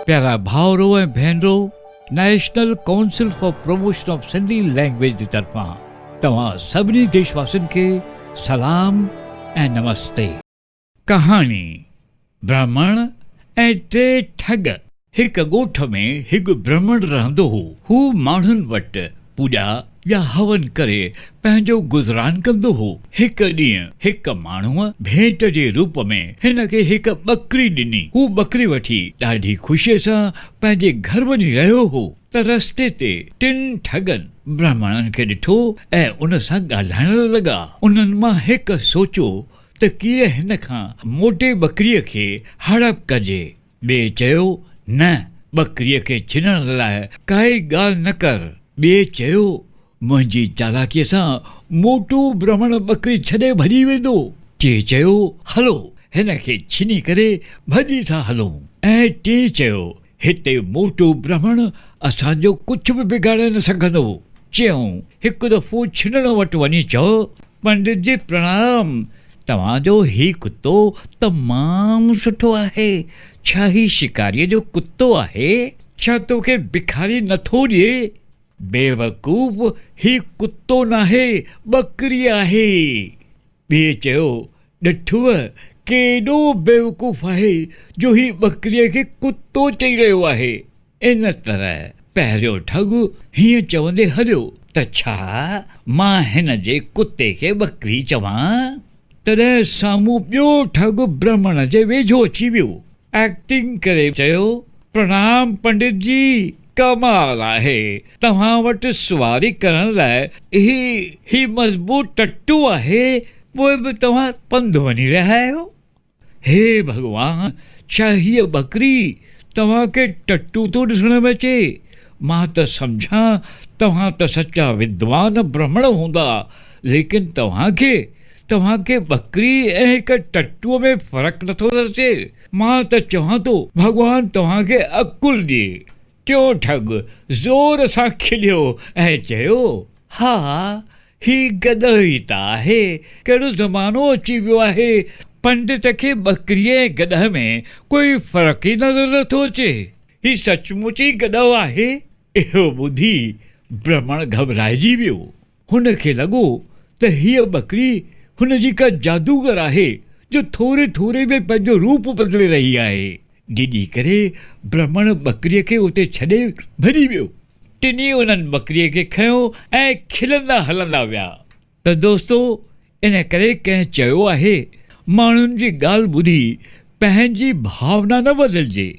پيارا ڀائرو ۽ ڀينرو، national council for promotion of Sindhi language جي طرفان توهان سڀني ديش واسين کي سلام ۽ نمستي. ڪهاڻي، برهمڻ ۽ ٽي ٺڳ. هڪ ڳوٺ ۾ هڪ برهمڻ رهندو هو. هو ماڻهن وٽ پوڄا يا هون ڪري پنهنجو گذران ڪندو هو. هڪ ڏينهن هڪ ماڻهوء ڀيٽ جي روپ ۾ هن کي هڪ ٻڪري ڏني. هو ٻڪري وٺي ڏاڍي خوشيء سان پنهنجي گهر وڃي رهيو هو ته رستي تي ٽن ٺڳن برهمڻن کي ڏٺو ۽ ان سان ڳالهائڻ لڳا. انهن مان هڪ سوچيو ته ڪيئن هن کان موٽي ٻڪريء کي هڙپ ڪجي. ٻئي چيو، نه، ٻڪريء کي ڇنڻ لاء ڪائي ڳالهه نه ڪر. ٻئي چيو، منهنجي چالاڪيء سان موٽو برهمڻ ٻڪري ڇڏي ڀڄي ويندو. ٽئين چيو، هلو، هن کي ڇني ڪري ڀڄي ٿا هلون. ۽ ٽئين چيو، هتي موٽو برهمڻ اسان جو ڪجهه به بگاڙي نه سگهندو. چيائون، هڪ دفعو ڇنڻ وٽ وڃي چئو، پنڊت جي پرڻام، توهان جو هي ڪتو تمام سٺو آهي. ڇا هي شڪاريء جو ڪتو آهي؟ ڇا توکي بکاري نٿو ڏئي؟ بيوقوف، هي ڪتو ناهي، ٻڪري آهي. ٻئي چيو، ڏٺوء، ڪيڏو بيوقوف آهي جو هي ٻڪريء کي ڪتو چئي رهيو آهي. ان طرح پهريون ٺڳ هيئن چوندي هليو ته ڇا مان هن جي ڪتي کي ٻڪري چوان؟ تڏهن سامهون ٻيو ٺڳ برهمڻ جي ويجهو اچي ويو. ايڪٽنگ ڪري چيو، پرڻام پنڊت جي، ڪمال آهي، توهان وٽ سواري ڪرڻ لاء هي هي مضبوط ٽٽو آهي، پوء به توهان پنڌ وڃي رهيا آهيو. هي ڀڳوان! ڇا هيء ٻڪري توهان کي ٽٽو ٿو ڏسڻ ۾ اچي؟ مان ته سمجهان توهان ته سچا ودوان برهمڻ هوندا، ليڪن توهان کي، توهان کي ٻڪري ۽ هڪ ٽٽوء ۾ فرق نٿو اچي؟ مان ته چوان ٿو ڀڳوان توهان کي عقل ڏئي. ٽيون ٺڳ زور سان کليو ۽ چيو، ها، هي گڏهه ئي ته آهي، ڪهڙو زمانو اچي ويو آهي، پنڊت کي ٻڪريء ۽ گڏهه ۾ ڪوئي فرق ئي نظر نٿو اچي، هي سچ مچ ئي گڏهه آهي. اهو ٻڌي برهمڻ گهٻرائجي ويو. هن کي لڳو ته هيء ٻڪري هن جي ڪا جادوگر آهي، جو ٿوري ٿوري ۾ پنهنجو روپ بدلي رهي آهي. ڊڄي ڪري برهمڻ ٻڪريء کي اتي ڇڏي ڀڄي ويو. ٽنهي انهن ٻڪريء کي کنيو ۽ کلندا هلندا ويا. ته دوستو ان ڪري ڪنهن چيو آهي، ماڻهن جي ڳالهه ٻڌي پنهنجي ڀاونا نه بدلجي.